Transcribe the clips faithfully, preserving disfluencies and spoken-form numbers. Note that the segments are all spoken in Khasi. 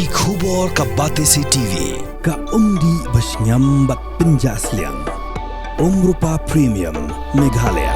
Ki khubor ka Batesi T V, ka umdih ba shngiam bad pynjah sliang. Umrupa Premium, Meghalaya.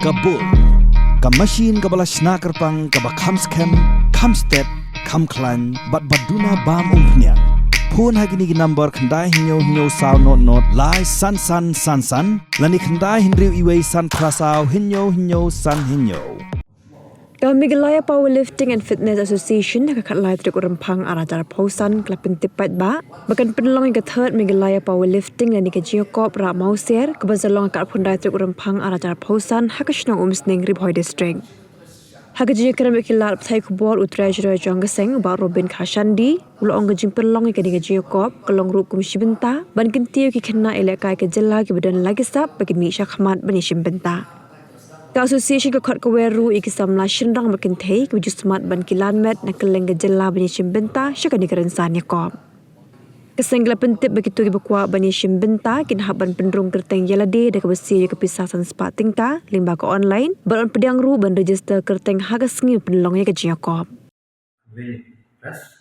Ka bun, ka machine kaba la shna kyrpang kaba kham skhem, kham stet, kham khlaiñ, bad ba duna bam umphniang. Phone ha kine ki number khyndai hynñiew hynñiew saw not not lai san san san san, lane khyndai hynriew iwei san phra saw hynñiew hynñiew san hynñiew. Ka Meghalaya Powerlifting and Fitness Association ha ka khatlai tarik u Rymphang ar hajar arphew san ka la pyntip paidbah ba kan pynlong ïa ka third Meghalaya Powerlifting lane ka jingïakop rah mawsiar kaba sa long ha ka arphew khyndai tarik u Rymphang ar hajar arphew san ha ka shnong Umsning, Ri Bhoi District. Ha ka jingïakren bad ki lad pathai khubor, u Treasurer jong ka seng, u Bah Robin Kharshandi, u la ong ka jingpynlong ïa kane ka jingïakop ka long ruh kum shi bynta ban kyntiew ïa ki khynnah ïalehkai ka jylla kiba don la ki sap ba kin mih shakhmat ban ïashim bynta. Ka association ka khot kawei ruh ïa ki samla shynrang bad kynthei kiba ju smat ban ki lan met na kylleng ka jylla ban ïashim bynta sha kane ka rynsan ïakop. Ka seng ka la pyntip ba kito kiba kwah ban ïashim bynta kin hap ban pynrung kyrteng ïalade da kaba siew ïa ka pisa san spah tyngka lyngba ka online, bad yn pdiang ruh ban register kyrteng ha ka sngi ba pynlong ïa ka jingïakop. Very impressed.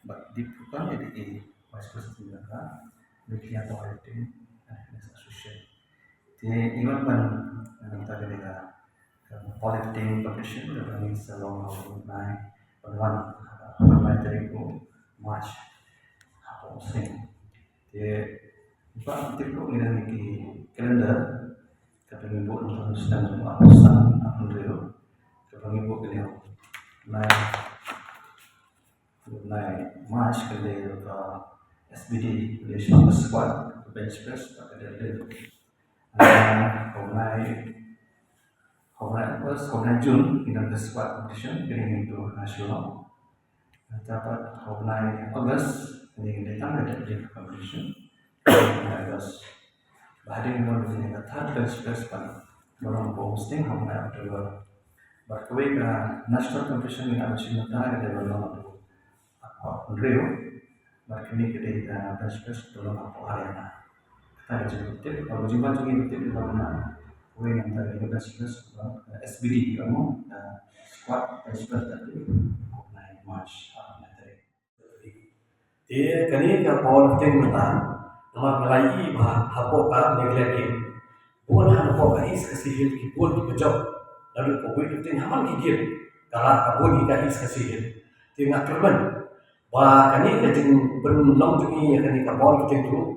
But deep down, it is Vice President of the Media Authority and Association. Te iwan ban nang ta ka powerlifting competition da ban sa long ha u nai, ban wan ha u nai tarik u March ha u seng. Te ba tip ruh ngi dang ki calendar, kaba ngi buh nang u snem jong u August, August hynriew, kaba ngi buh ka dei u nai, u nai March ka dei ka S B D, ka dei squat, ka bench press, ka dei deadlift. Ah, u nai, u nai August, u nai June, ngi don ka squat competition, ka dei ngi buh na Shillong. Dapat ha u bnai August, kane ka dei tang ka deadlift competition. Bnai August. Ba hadien ngi wan kane ka third bench press ban long ha Umsning ha u bnai October. Bad kawei ka national competition ngi la shim mynta ka dei ban long ha u hynriew. Bad kane ka dei ka bench press ban long ha u Haryana. Kata ka jingtip, ka jingwan jong ngi ka tip ka long na, kawei na ka dei ka bench press, ka S B D ka long, ka squat bench press ka dei, ka nai March, ah, na ka dei. Te kane ka powerlifting mynta, namar nga la ïohi ba hapoh ka Meghalaya Game, bun hapoh ka East Khasi Hills ki bun kiba jop, naduh ka weightlifting ha man ki game, ka la ka bun ki ka East Khasi Hills. Te nga kyrmen ba kane ka jingpynlong jong ngi ïa kane ka powerlifting ruh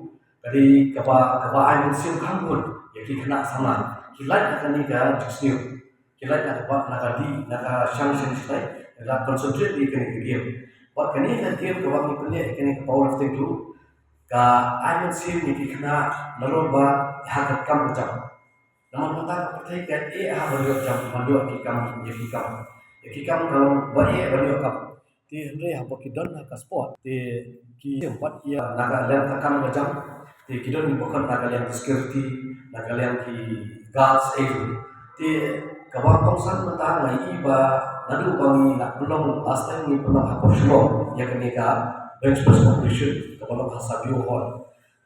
ka dei kaba, kaba ai mynsiem kham bun ïa ki khynnah samla. Ki lait ha kane ka jingsniew, ki lait na ka, na ka dih, na ka shang shen shatai, ki la concentrate ïa kane ka game. Bad kane ka game kaba ngi pynleh ïa kane ka powerlifting ruh ka ai mynsiem ïa ki khynnah nalor ba ha ka kam ka jam. Namar mynta ka pyrthei ka eh ha ban ïoh jam, ban ïoh ki kam, ïa ki kam. Ïa ki kam ka long ba eh ban ïoh kam. Te hynrei haba ki don ha ka sport, te ki ïa pat ïa na ka liang ka kam ka jam, te ki don kiba khot na ka liang security, na ka liang ki guards, eh. Te kaba kongsan mynta nga ïohi ba naduh ba ngi la pynlong, last time ngi pynlong hapoh Shillong ïa kane ka bench press competition kaba long ha Savio Hall.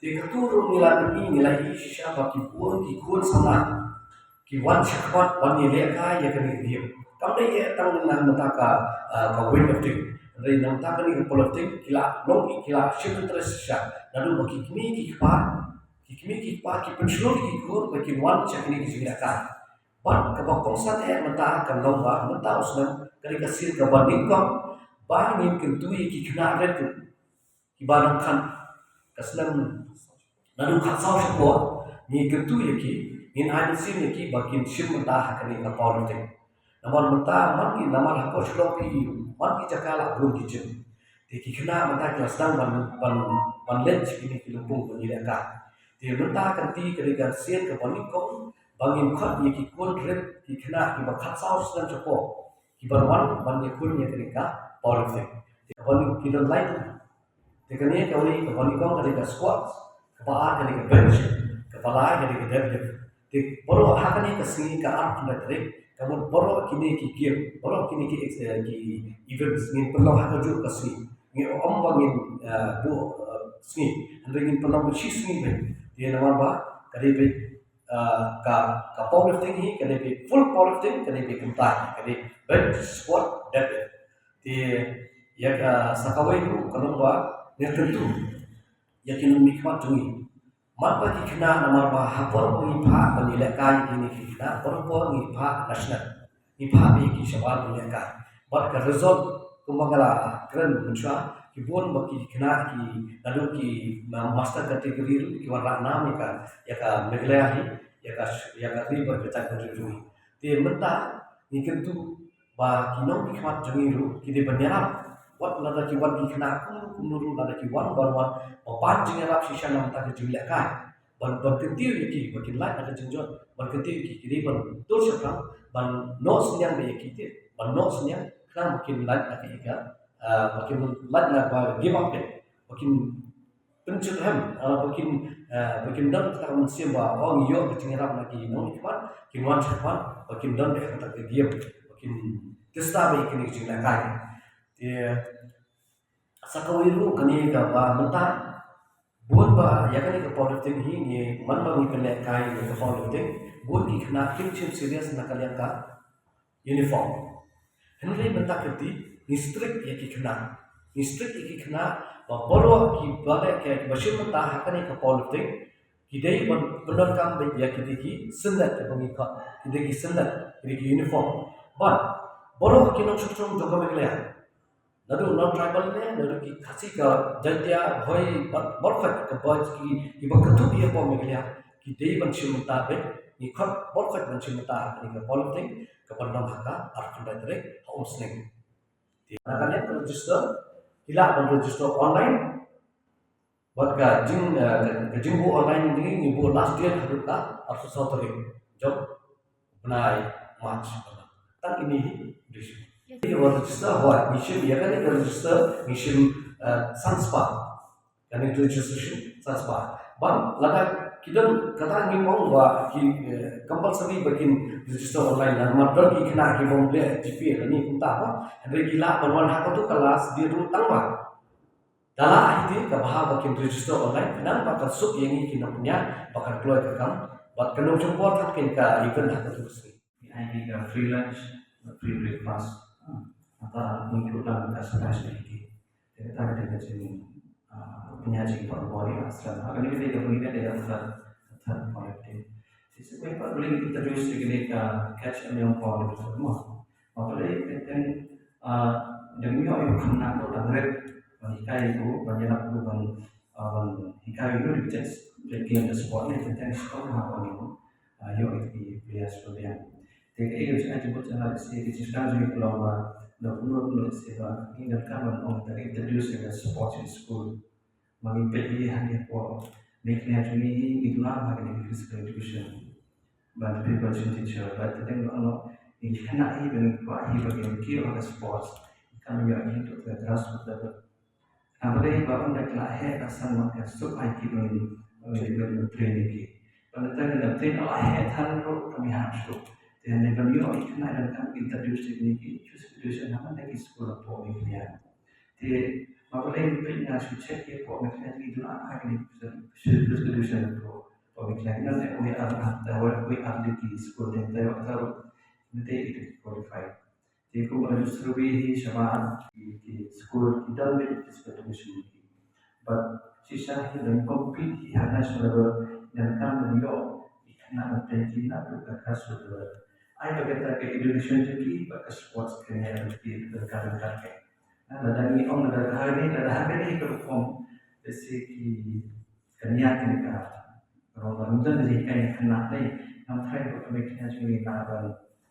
Te kato ruh ngi la pyni, ngi la ïohi shisha ba ki bun ki khun samla ki wan shakhmat ban ïalehkai ïa kane ka game. Kam dei eh tang na mynta ka, ah, ka weightlifting. Hynrei na mynta kane ka powerlifting ki la long, ki la shim interest shisha. Naduh ba ki kmie ki kpa, ki kmie ki kpa ki pynshlur ïa ki khun ba kin wan sha kane ka jingïalehkai. Bad kaba kongsan eh mynta ka long ba mynta u snem ka dei ka sien kaba nyngkong ba ngin kyntu ïa ki khynnah rit ruh. Kiba nang khan ka snem naduh khatsaw shapoh, ngi kyntu ïa ki, ngin ai mynsiem ïa ki ba kin shim bynta ha kane ka powerlifting. Namar mynta man ki, namar hapoh Shillong phi, man ki jaka la bun ki gym. Te ki khynnah mynta ki la sdang ban, ban, ban leit sha kine ki lympung ban ïalehkai. Te mynta ka dei ka dei ka sien kaba nyngkong ba ngin khot ïa ki khun rit, ki khynnah kiba khatsaw snem shapoh, kiban wan ban ïakhun ïa kane ka powerlifting. Te kaba nyngkong ki don lai. Te kane kawei, kaba nyngkong ka dei ka squat, kaba ar ka dei ka bench, kaba lai ka dei ka deadlift. Te baroh ha kane ka sngi ka arphew khyndai tarik, ka mut baroh kine ki game, baroh kine ki ex-, eh, ki events ngin pynlong ha kajuh ka sngi. Ngin ym ba ngin, eh, buh, eh, sngi, hynrei ngin pynlong shi sngi beit. Te namar ba ka dei beit ah, ka, ka powerlifting hi, ka dei beit full powerlifting, ka dei beit kumta hi, ka dei bench, squat, deadlift. Te ïa ka sa kawei ruh ka long ba ngi kyntu ïa ki nongmihkhmat jong ngi. Mat ba ki khynnah, namar ba ha por ba ngi phah ban ïalehkai ïa kine ki khynnah, por por ngi phah national, ngi phah beit ïa ki shabar ban ïalehkai. Bad ka result kumba nga la kren mynshuwa, ki bun ba ki khynnah ki naduh ki ma-, master category ruh ki wanrah nam ïa ka, ïa ka Meghalaya hi, ïa ka, ïa ka ri bad ka jaitbynriew ruh hi. Te mynta ngi kyntu ba ki nongmihkhmat jong ngi ruh ki dei ban ïarap. Wat lada ki wan ki khynnah kumno kumno ruh, lada ki wan ban wan ban pan jingïarap shisha na ka bynta ka jingïalehkai. Ban, ban kyntiew ïa ki ba kin lait na ka jingjot, ban kyntiew ïa ki, ki dei ban tur shaphrang, ban noh synñiang beit ïa ki, te ban noh synñiang khnang ba kin lait na ka, ïa ka, ah, ba kin lait na, ba give up beit, ba kin pynjot hem, ah, ba kin, ah, ba kin don kata ka mynsiem ba, oh, ngi ïoh ka jingïarap na ki nongmihkhmat, kin wan shakhmat, ba kin don beit kata ka game, ba kin test beit ïa kine ki jingïalehkai. Te sa kawei ruh kane kaba mynta, bun ba ïa kane ka powerlifting hi, ngi man ba ngi pynlehkai ïa ka powerlifting, bun ki khynnah kim shim serious na ka liang ka uniform. Hynrei mynta ka dei ngi strict ïa ki khynnah. Ngi strict ïa ki khynnah ba baroh kiba leh, kiba shim bynta ha kane ka powerlifting, ki dei ban pyndonkam beit ïa ki dei ki syndet kiba ngi khot, ki dei ki syndet, ki dei ki uniform. Bad baroh ki nongshong shnong jong ka Meghalaya, naduh non-tribal ne, naduh ki Khasi, ka Jaintia, Bhoi, bad baroh ki, ka ba ki, kiba kyntu ïa ka Meghalaya, ki dei ban shim bynta beit, ngi khot baroh ban shim bynta ha kane ka powerlifting, kaban long ha ka arphew khyndai tarik ha Umsning. Te na ka liang ka register, ki lah ban register online. Bad ka jing, eh, ka, ka jingbuh online ngi, ngi buh last date haduh ka arphew saw tarik jong u bnai March. Tang ine hi dei shu. Ïa ka register, hooid, ngi shim, ïa kane ka register ngi shim, eh, san spah. Kane ka registration san spah. Bad lada ki don, kata ngim ong ba ki, eh, compulsory ba kin register online, namar don ki khynnah ki bym leh GPA lane kumta ba, hynrei ki lah ban wan ha kato ka last date ruh tang ba da lah hi te, ka bha ba kin register online, khnang ba kan suk ïa ngi ki nongpynïaid ba kan kloi ka kam, bad kan ym shym por tang kin ka event ha kato ka sngi. Ngi ai ki ka free lunch, free breakfast. Nangta include lang ka surprise baby cake. Te kata ka dei ka jing, ah, pynïaid jingpynbor ïa ka sdang. Ha kane ka dei ka pynïaid ïa ka third, third collective. Te sa kawei pat, balei ngi introduce ïa kane ka Catch a Young Powerlifter mo. Ba balei teng teng, ah, dang ïoh ïa u khynnah ba dang rit ban hikai ïa u, ban ïalap ïa u, ban, ah, ban hikai ïa u rit, just playing the sport ne, teng teng shitom ha ban ïoh, ah, ïoh ïa ki players ba biang. Te kaei ka jingmut jong nga, lehse ka jingsdang jong ngi ka long ba, da kumno kumno lehse ba ngi donkam ban ong, da introduce ïa ka sports in school. Ba ngin peit ïa hangne hapoh Meghalaya jong ngi, ngi duna bha kine ki physical education. Ban pynbeit sha teacher, ba teng teng ba ngi, ngi khynnah hi, ba ngi kwah hi ba kin kiew ha ka sports. Kam ïoh hi to ka grassroots level. Hynrei ba ym da ka la heh ka san, ma ka suk ai ki ban, ban train ki. Ba teng teng ban train la heh than ruh kam ïahap shuh. Te ne ban ïoh ki khynnah, donkam introduce ki, ki physical education ha man la ki school hapoh Meghalaya. Te ma balei peit nga shu check ïa hapoh Meghalaya, ngi duna bha kine ki physical education hapoh Meghalaya. Ngan ïa wei ar, ar, wei ar ki school, te te te te te qualify. Te kumba la ju survey hi shabar, ki, ki school ki don beit ki physical education ki. But shisha hi ban compete hi ha national level, ngan kam ban ïoh ki khynnah ban train ki naduh ka grassroots level. Ai ba kata ka education jong ki bad ka sports ka ïa ki ka ka ka. Lada ngi ong lada ha kane, lada ha kane ka rukom, lehse ki, ka nia kane ka rong ba ngim don da jinghikai ïa ki khynnah dei, ngam tharai ba ka mei khynnah jong ngi lah ban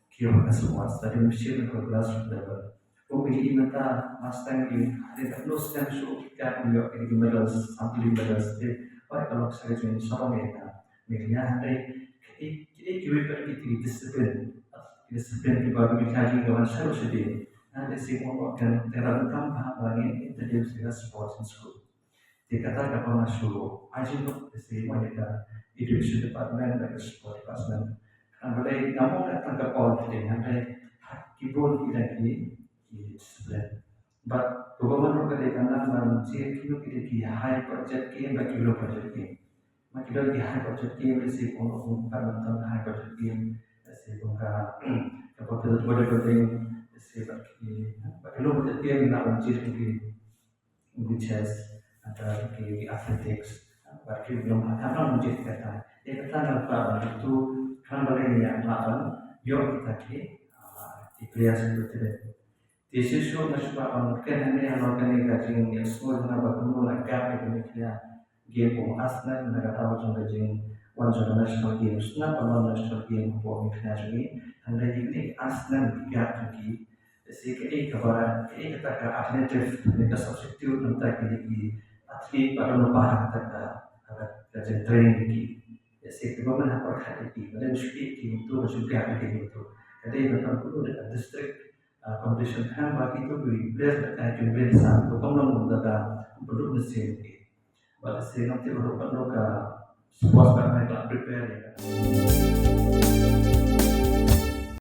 kiew ha ka sports, lada ym shim ha ka grassroots level. Kum ki ïa mynta, last time ki, ha ka no snem shuh ki ka ïoh ki medals, sampling medals te, ba ka lok sa ka jingsarong ïa ka. Mei khynnah, hynrei ki, ki, kiwei pat ki, ki discipline, ki discipline kiba mei khynnah jong ngi ka wan shaduh shadien. Hynrei lehse mo kan, kan ram tam bha ba ngin introduce ïa ka sports in school. Te kata kaba nga shu ai jingmut, lehse mo ïa ka education department bad ka sport department. Kan balei ngam ong ka tang ka powerlifting, hynrei ha ki bun ki lad ki, ki discipline. Bad ka government ruh ka dei kan nang ban jied kino ki dei ki high budget game bad ki low budget game. Ma ki don ki high budget game, let's say, kum, kum badminton, high budget game, let's say, kum ka, ka popular bodybuilding, let's say, bad ki, bad ki low budget game, na wan jied ki, ki chess, nangta ki, ki athletics, bad ki kum, ha, ha, wan jied kata. Ïa kata nga kwah ban kyntu, khnang ba lei ïa, lah ban ïoh kita ki, ah, ki players kiba trei. Te shisha nga shu kwah ban kren hangne halor kane ka jingïasngew jong nga ba kumno la gap ïa ka Meghalaya game kum ar snem na ka daw jong ka jingwan jong ka national game. Sngap ban wan national game hapoh Meghalaya jong ngi. Hynrei ïa kine ki ar snem ki gap jong ki. Te shi kaei kaba, kaei kata ka alternative ne ka substitute nangta kine ki athlete ba don lypa ha kata ka, ka, ka jingtrain ki. Te shi kaba mynta ha pyrkhat ïa ki. Ba dang shu ïa ki mynta ba shu gap ïa ki mynta. Ka dei ban pynpoi da ka district ah, competition khnang ba kito ki players ba ka jingwin sa to kam long da ka pynduh mynsiem ki. Ba ka seng ngam tip ruh katno ka sports ba ka prepare ïa ka.